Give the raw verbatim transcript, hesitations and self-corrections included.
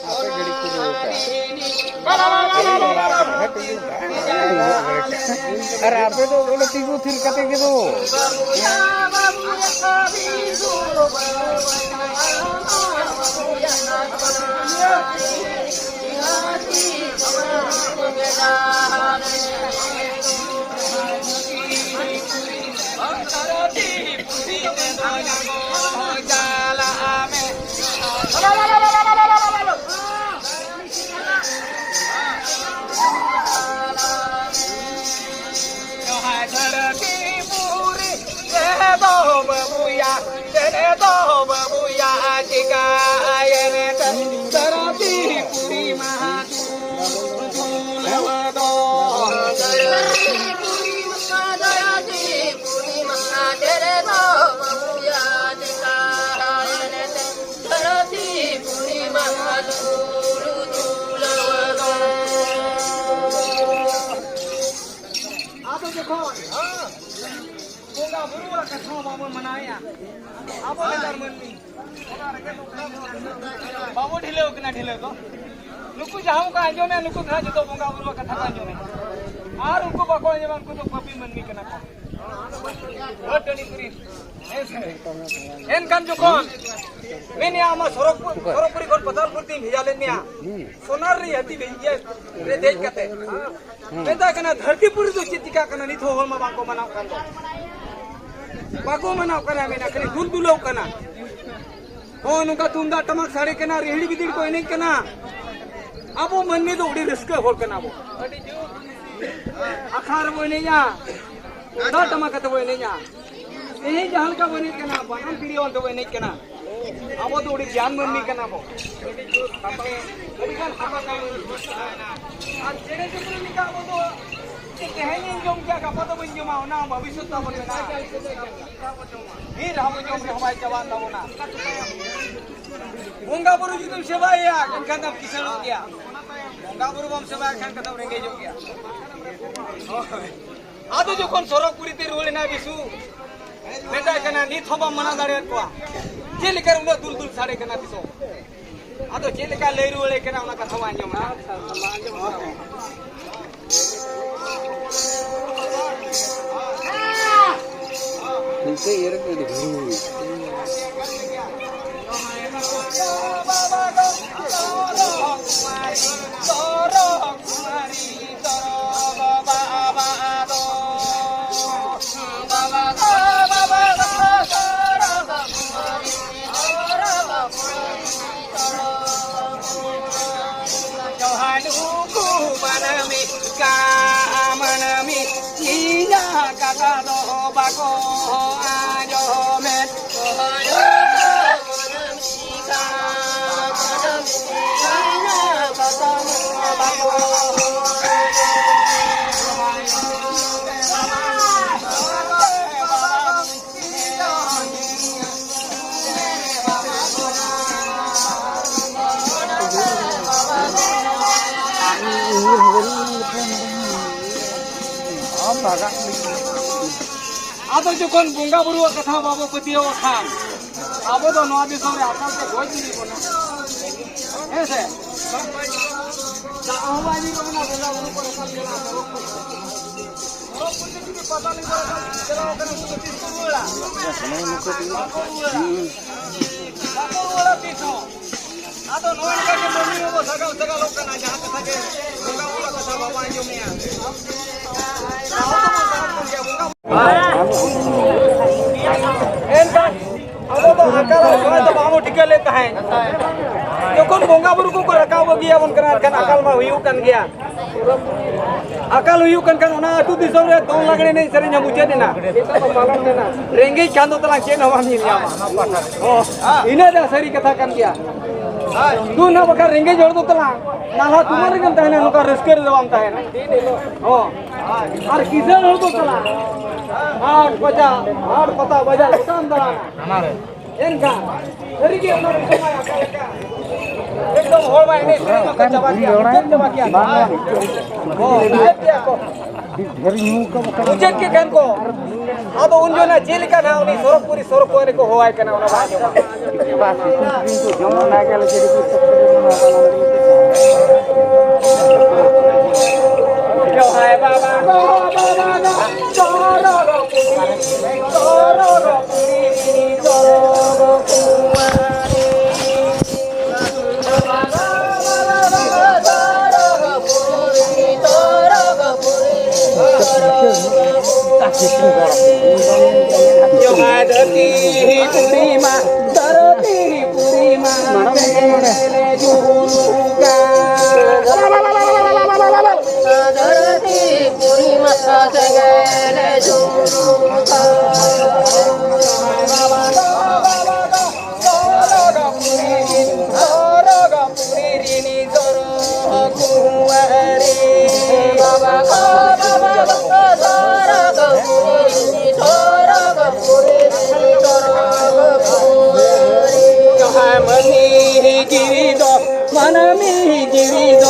ᱟᱯᱮ ᱜᱟᱹᱰᱤ ᱠᱚ ᱨᱩᱣᱟᱹᱲ ᱠᱟᱜᱼᱟ᱾ ᱟᱨ ᱟᱯᱮ ᱫᱚ ᱚᱸᱰᱮ ᱛᱤᱸᱜᱩ ᱛᱷᱤᱨ ᱠᱟᱛᱮ ᱜᱮ ᱫᱚ᱾ ᱟᱫᱚ ᱡᱚᱠᱷᱚᱱ ᱵᱚᱸᱜᱟ ᱵᱩᱨᱩᱣᱟᱜ ᱠᱟᱛᱷᱟ ᱦᱚᱸ ᱵᱟᱵᱚᱱ ᱢᱟᱱᱟᱣᱮᱫᱼᱟ, ᱟᱵᱚ ᱞᱮᱠᱟᱱ ᱢᱟᱹᱱᱢᱤ ᱵᱟᱵᱚ ᱰᱷᱤᱞᱟᱹᱣ ᱠᱟᱱᱟ, ᱰᱷᱤᱞᱟᱹᱣ ᱫᱚ᱾ ᱱᱩᱠᱩ ᱡᱟᱦᱟᱸ ᱠᱚ ᱟᱸᱡᱚᱢᱮᱫᱼᱟ, ᱱᱩᱠᱩ ᱫᱚ ᱦᱟᱸᱜ ᱡᱚᱛᱚ ᱵᱚᱸᱜᱟ ᱵᱩᱨᱩᱣᱟᱜ ᱠᱟᱛᱷᱟ ᱠᱚ ᱟᱸᱡᱚᱢᱮᱫᱼᱟ, ᱟᱨ ᱩᱱᱠᱩ ᱵᱟᱠᱚ ᱟᱸᱡᱚᱢᱟ, ᱩᱱᱠᱩ ᱫᱚ ᱯᱟᱯᱤ ᱢᱟᱹᱱᱢᱤ ᱠᱟᱱᱟ ᱠᱚ᱾ ᱦᱳᱭ, ᱴᱟᱺᱰᱤ ᱠᱩᱲᱤ᱾ ᱮᱱᱠᱷᱟᱱ ᱡᱚᱠᱷᱚᱱ ᱢᱮᱱᱮᱜᱼᱟ, ᱟᱢᱟᱜ ᱥᱚᱨᱚᱜᱽ, ᱥᱚᱨᱚᱜᱽᱯᱩᱨᱤ ᱠᱷᱚᱱ ᱯᱟᱛᱟᱞᱯᱩᱨᱤ ᱛᱮᱧ ᱵᱷᱮᱡᱟ ᱞᱮᱫ ᱢᱮᱭᱟ, ᱥᱚᱱᱟ ᱨᱮ ᱦᱟᱹᱛᱤ ᱞᱮ ᱤᱭᱟᱹ ᱨᱮ ᱫᱮᱡ ᱠᱟᱛᱮ᱾ ᱢᱮᱛᱟᱭ ᱠᱟᱱᱟ, ᱫᱷᱟᱹᱨᱛᱤᱯᱩᱨᱤ ᱫᱚ ᱪᱮᱫ ᱪᱤᱠᱟᱹᱜ ᱠᱟᱱᱟ, ᱱᱤᱛ ᱦᱚᱸ ᱦᱚᱲ ᱢᱟ ᱵᱟᱝ ᱠᱚ ᱢᱟᱱᱟᱣ ᱠᱟᱱ ᱫᱚ᱾ ᱵᱟᱠᱚ ᱢᱟᱱᱟᱣ ᱠᱟᱱᱟ, ᱢᱮᱱᱟ ᱠᱷᱟᱹᱞᱤ ᱫᱩᱞ ᱫᱩᱞᱟᱹᱣ ᱠᱟᱱᱟ᱾ ᱦᱚᱸ, ᱱᱚᱝᱠᱟ ᱛᱩᱢᱫᱟᱜ ᱴᱟᱢᱟᱠ ᱥᱟᱰᱮ ᱠᱟᱱᱟ, ᱨᱤᱦᱤᱲ ᱵᱤᱫᱤᱲ ᱠᱚ ᱮᱱᱮᱡ ᱠᱟᱱᱟ᱾ ᱟᱵᱚ ᱢᱟᱹᱱᱢᱤ ᱫᱚ ᱟᱹᱰᱤ ᱨᱟᱹᱥᱠᱟᱹ ᱦᱚᱲ ᱠᱟᱱᱟ ᱵᱚ᱾ ᱟᱠᱷᱲᱟ ᱨᱮᱵᱚ ᱮᱱᱮᱡᱼᱟ, ᱛᱩᱢᱫᱟᱜ ᱴᱟᱢᱟᱠ ᱠᱟᱛᱮ ᱵᱚ ᱮᱱᱮᱡᱼᱟ᱾ ᱛᱮᱦᱮᱧ ᱡᱟᱦᱟᱸ ᱞᱮᱠᱟ ᱵᱚ ᱮᱱᱮᱡ ᱠᱟᱱᱟ, ᱵᱟᱱᱟᱢ ᱛᱤᱨᱭᱳ ᱟᱱ ᱛᱮᱵᱚ ᱮᱱᱮᱡ ᱠᱟᱱᱟ᱾ ᱟᱵᱚ ᱫᱚ ᱟᱹᱰᱤ ᱜᱮᱭᱟᱱ ᱢᱟᱹᱱᱢᱤ ᱠᱟᱱᱟ ᱵᱚ᱾ ᱟᱹᱰᱤ ᱜᱟᱱ ᱦᱟᱯᱟ ᱠᱟᱹᱢᱤ᱾ ᱟᱨ ᱪᱮᱬᱮ ᱪᱤᱯᱨᱩ ᱞᱮᱠᱟ ᱟᱵᱚ ᱫᱚ ᱪᱮᱫ ᱛᱮᱦᱮᱧ ᱤᱧ ᱡᱚᱢ ᱠᱮᱭᱟ, ᱜᱟᱯᱟ ᱫᱚ ᱵᱟᱹᱧ ᱡᱚᱢᱟ, ᱚᱱᱟ ᱵᱷᱚᱵᱤᱥᱥᱚᱛ ᱛᱟᱵᱚᱱ ᱢᱮᱱᱟᱜᱼᱟ᱾ ᱢᱤᱫ ᱫᱷᱟᱣ ᱵᱚ ᱡᱚᱢ ᱨᱮᱦᱚᱸ ᱵᱟᱭ ᱪᱟᱵᱟᱜ ᱛᱟᱵᱚᱱᱟ᱾ ᱵᱚᱸᱜᱟ ᱵᱩᱨᱩ ᱡᱩᱫᱤᱢ ᱥᱮᱵᱟᱭᱮᱭᱟ, ᱮᱱᱠᱷᱟᱱ ᱫᱚᱢ ᱠᱤᱥᱟᱹᱬᱚᱜ ᱜᱮᱭᱟ᱾ ᱵᱚᱸᱜᱟ ᱵᱩᱨᱩ ᱵᱟᱢ ᱥᱮᱵᱟᱭ ᱠᱷᱟᱱ ᱠᱟᱛᱷᱟᱢ ᱨᱮᱸᱜᱮᱡᱚᱜ ᱜᱮᱭᱟ᱾ ᱦᱳᱭ᱾ ᱟᱫᱚ ᱡᱚᱠᱷᱚᱱ ᱥᱚᱨᱚᱜᱽᱯᱩᱨᱤ ᱛᱮ ᱨᱩᱣᱟᱹᱲ ᱮᱱᱟᱭ ᱵᱤᱥᱩ, ᱢᱮᱛᱟᱭ ᱠᱟᱱᱟ, "ᱱᱤᱛ ᱦᱚᱸ ᱵᱟᱢ ᱢᱟᱱᱟᱣ ᱫᱟᱲᱮᱭᱟᱫ ᱠᱚᱣᱟ᱾ ᱪᱮᱫ ᱞᱮᱠᱟ ᱩᱱᱟᱹᱜ ᱫᱩᱞ ᱫᱩᱞ ᱥᱟᱰᱮ ᱠᱟᱱᱟ ᱫᱤᱥᱚᱢ?" ᱟᱫᱚ ᱪᱮᱫ ᱞᱮᱠᱟ ᱞᱟᱹᱭ ᱨᱩᱣᱟᱹᱲᱮ ᱠᱟᱱᱟ, ᱚᱱᱟ ᱠᱟᱛᱷᱟ ᱵᱚᱱ ᱟᱸᱡᱚᱢᱟ᱾ ᱱᱤᱝᱠᱟᱹ ᱤᱭᱟᱹ ᱨᱮᱜᱮ ᱟᱹᱰᱤ ᱵᱷᱤᱲ᱾ ᱡᱚᱦᱟᱨ ᱱᱩᱠᱩ ᱢᱟᱹᱱᱢᱤ, ᱠᱟ ᱢᱟᱹᱱᱢᱤ, ᱤᱧᱟᱹᱜ ᱠᱟᱛᱷᱟ ᱫᱚ ᱵᱟᱠᱚ ᱟᱸᱡᱚᱢᱮᱫ᱾ ᱟᱫᱚ ᱡᱚᱠᱷᱚᱱ ᱵᱚᱸᱜᱟ ᱵᱩᱨᱩᱣᱟᱜ ᱠᱟᱛᱷᱟ ᱵᱟᱵᱚ ᱯᱟᱹᱛᱭᱟᱹᱣ ᱠᱷᱟᱱ, ᱟᱵᱚ ᱫᱚ ᱱᱚᱣᱟ ᱫᱤᱥᱚᱢ ᱨᱮ ᱟᱠᱟᱞ ᱛᱮ ᱜᱚᱡ ᱤᱫᱤ ᱵᱚᱱᱟ᱾ ᱦᱮᱸ ᱥᱮ? ᱫᱟᱜ ᱦᱚᱸ ᱵᱟᱭ ᱧᱩᱨ ᱟᱵᱚᱱᱟ, ᱵᱚᱸᱜᱟ ᱵᱩᱨᱩ ᱠᱚ ᱨᱟᱠᱟᱵ ᱪᱟᱞᱟᱜᱼᱟ, ᱯᱚᱨᱚᱵᱽ ᱠᱚ᱾ ᱯᱚᱨᱚᱵᱽ ᱠᱚ ᱡᱩᱫᱤ ᱯᱟᱛᱟ ᱞᱮ ᱪᱟᱞᱟᱣ ᱠᱟᱱᱟ, ᱩᱱᱠᱩ ᱫᱚ ᱛᱤᱥ ᱠᱚ ᱨᱩᱣᱟᱹᱲᱟ? ᱵᱟᱠᱚ ᱨᱩᱣᱟᱹᱲᱟ᱾ ᱵᱟᱠᱚ ᱨᱩᱣᱟᱹᱲᱟ ᱛᱤᱥ ᱦᱚᱸ᱾ ᱟᱫᱚ ᱱᱚᱜᱼᱚᱭ ᱱᱚᱝᱠᱟ ᱜᱮ ᱢᱟᱹᱱᱢᱤ ᱦᱚᱸᱵᱚ ᱥᱟᱜᱟᱞ ᱥᱟᱜᱟᱞᱚᱜ ᱠᱟᱱᱟ, ᱡᱟᱦᱟᱸ ᱠᱟᱛᱷᱟ ᱜᱮ ᱵᱚᱸᱜᱟ ᱵᱩᱨᱩ ᱠᱟᱛᱷᱟ ᱵᱟᱵᱚ ᱟᱸᱡᱚᱢᱮᱜᱼᱟ᱾ ᱟᱵᱚ ᱫᱚᱵᱚ ᱥᱟᱜᱟᱞ ᱠᱟᱱ ᱜᱮᱭᱟ, ᱵᱚᱸᱜᱟ ᱵᱩᱨᱩ᱾ ᱮᱱᱠᱷᱟᱱ ᱟᱵᱚ ᱫᱚ ᱟᱠᱟᱞ ᱟᱨ ᱥᱚᱢᱚᱭ ᱫᱚ ᱵᱟᱵᱚ ᱴᱷᱤᱠᱟᱹ ᱞᱮᱫ ᱛᱟᱦᱮᱸᱫ᱾ ᱡᱚᱠᱷᱚᱱ ᱵᱚᱸᱜᱟ ᱵᱩᱨᱩ ᱠᱚᱠᱚ ᱨᱟᱠᱟᱵ ᱵᱟᱹᱜᱤᱭᱟᱵᱚᱱ ᱠᱟᱱᱟ, ᱮᱱᱠᱷᱟᱱ ᱟᱠᱟᱞ ᱢᱟ ᱦᱩᱭᱩᱜ ᱠᱟᱱ ᱜᱮᱭᱟ᱾ ᱟᱠᱟᱞ ᱦᱩᱭᱩᱜ ᱠᱟᱱ ᱠᱷᱟᱱ ᱚᱱᱟ ᱟᱹᱛᱩ ᱫᱤᱥᱚᱢ ᱨᱮ ᱫᱚᱝ ᱞᱟᱜᱽᱲᱮ ᱮᱱᱮᱡ ᱥᱮᱨᱮᱧ ᱦᱚᱸ ᱢᱩᱪᱟᱹᱫ ᱮᱱᱟ᱾ ᱨᱮᱸᱜᱮᱡ ᱠᱷᱟᱱ ᱫᱚ ᱛᱟᱞᱟᱝ ᱪᱮᱫ ᱦᱚᱸ ᱵᱟᱢ ᱧᱮᱞ ᱧᱟᱢᱟ᱾ ᱚ, ᱤᱱᱟᱹ ᱫᱚ ᱥᱟᱹᱨᱤ ᱠᱟᱛᱷᱟ ᱠᱟᱱ ᱜᱮᱭᱟ᱾ ᱫᱩ ᱱᱟ ᱵᱟᱠᱷᱟᱱ ᱨᱮᱸᱜᱮᱡ ᱦᱚᱲ ᱫᱚ ᱛᱟᱞᱟᱝ ᱱᱟᱞᱦᱟ ᱛᱩᱢᱟᱹᱞ ᱨᱮᱜᱮᱢ ᱛᱟᱦᱮᱱᱟ, ᱱᱚᱝᱠᱟ ᱨᱟᱹᱥᱠᱟᱹ ᱨᱮᱫᱚ ᱵᱟᱢ ᱛᱟᱦᱮᱱᱟ᱾ ᱚ, ᱟᱨ ᱠᱤᱥᱟᱹᱬ ᱦᱚᱲ ᱫᱚ ᱛᱟᱞᱟᱝ ᱦᱟᱴ ᱯᱟᱛᱟ, ᱦᱟᱴ ᱯᱟᱛᱟ ᱵᱟᱡᱟᱨ ᱜᱚᱴᱟᱢ ᱫᱟᱬᱟᱱᱟ᱾ ᱮᱱᱠᱷᱟᱱ ᱥᱟᱹᱨᱤᱜᱮ ᱚᱱᱟ ᱫᱤᱥᱚᱢ ᱢᱟ ᱮᱠᱫᱚᱢ ᱦᱚᱲ ᱢᱟ ᱮᱱᱮᱡ ᱥᱮᱨᱮᱧ ᱢᱟ ᱪᱟᱵᱟ ᱠᱮᱭᱟ, ᱢᱩᱪᱟᱹᱫ ᱪᱟᱵᱟ ᱠᱮᱭᱟ᱾ ᱦᱚᱸ, ᱢᱩᱪᱟᱹᱫ ᱠᱮᱭᱟ ᱠᱚ᱾ ᱰᱷᱮᱨ ᱧᱩ ᱠᱟᱜ ᱵᱟᱠᱷᱟᱱ ᱩᱪᱟᱹᱫ ᱠᱮᱫ ᱠᱷᱟᱱ ᱠᱚ, ᱟᱫᱚ ᱩᱱ ᱡᱚᱱᱟ ᱪᱮᱫ ᱞᱮᱠᱟ ᱱᱟᱦᱟᱜ ᱩᱱᱤ ᱥᱚᱨᱚᱜᱽᱯᱩᱨᱤ ᱥᱚᱨᱚᱜᱽᱯᱩᱨᱤ ᱠᱚ ᱦᱚᱦᱚᱣᱟᱭ ᱠᱟᱱᱟ, ᱚᱱᱟ ᱵᱟᱭ ᱟᱸᱡᱚᱢᱟ᱾ ᱵᱟᱥ, ᱥᱤᱛᱩᱝ ᱥᱤᱛᱩᱝ ᱠᱚ ᱡᱚᱢ ᱚᱱᱟ ᱜᱮ ᱟᱞᱮ ᱪᱮᱫ ᱠᱚ ᱡᱚᱦᱟᱨ ᱵᱟᱵᱟ ᱜᱚ, ᱵᱟᱵᱟ ᱜᱚ, ᱥᱚᱨᱚᱜᱽᱯᱩᱨᱤ, ᱥᱚᱨᱚᱜᱽᱯᱩᱨᱤ, ᱥᱚᱨᱚᱜᱽᱯᱩᱨᱤ᱾ ᱡᱚᱦᱟᱨ ᱫᱷᱟᱹᱨᱛᱤ ᱯᱩᱨᱤ ᱢᱟ, ᱫᱷᱟᱹᱨᱛᱤ ᱯᱩᱨᱤ ᱢᱟ, ᱡᱩᱞᱩᱜᱟ᱾ ᱫᱷᱟᱹᱨᱛᱤ ᱯᱩᱨᱤ ᱢᱟ, ᱥᱮᱸᱜᱮᱞ ᱡᱩᱞᱩᱜᱟ᱾ ᱡᱟᱦᱟᱸ ᱢᱟᱹᱱᱢᱤ ᱡᱤᱣᱤ ᱫᱚ, ᱢᱟᱹᱱᱢᱤ ᱡᱤᱣᱤ ᱫᱚ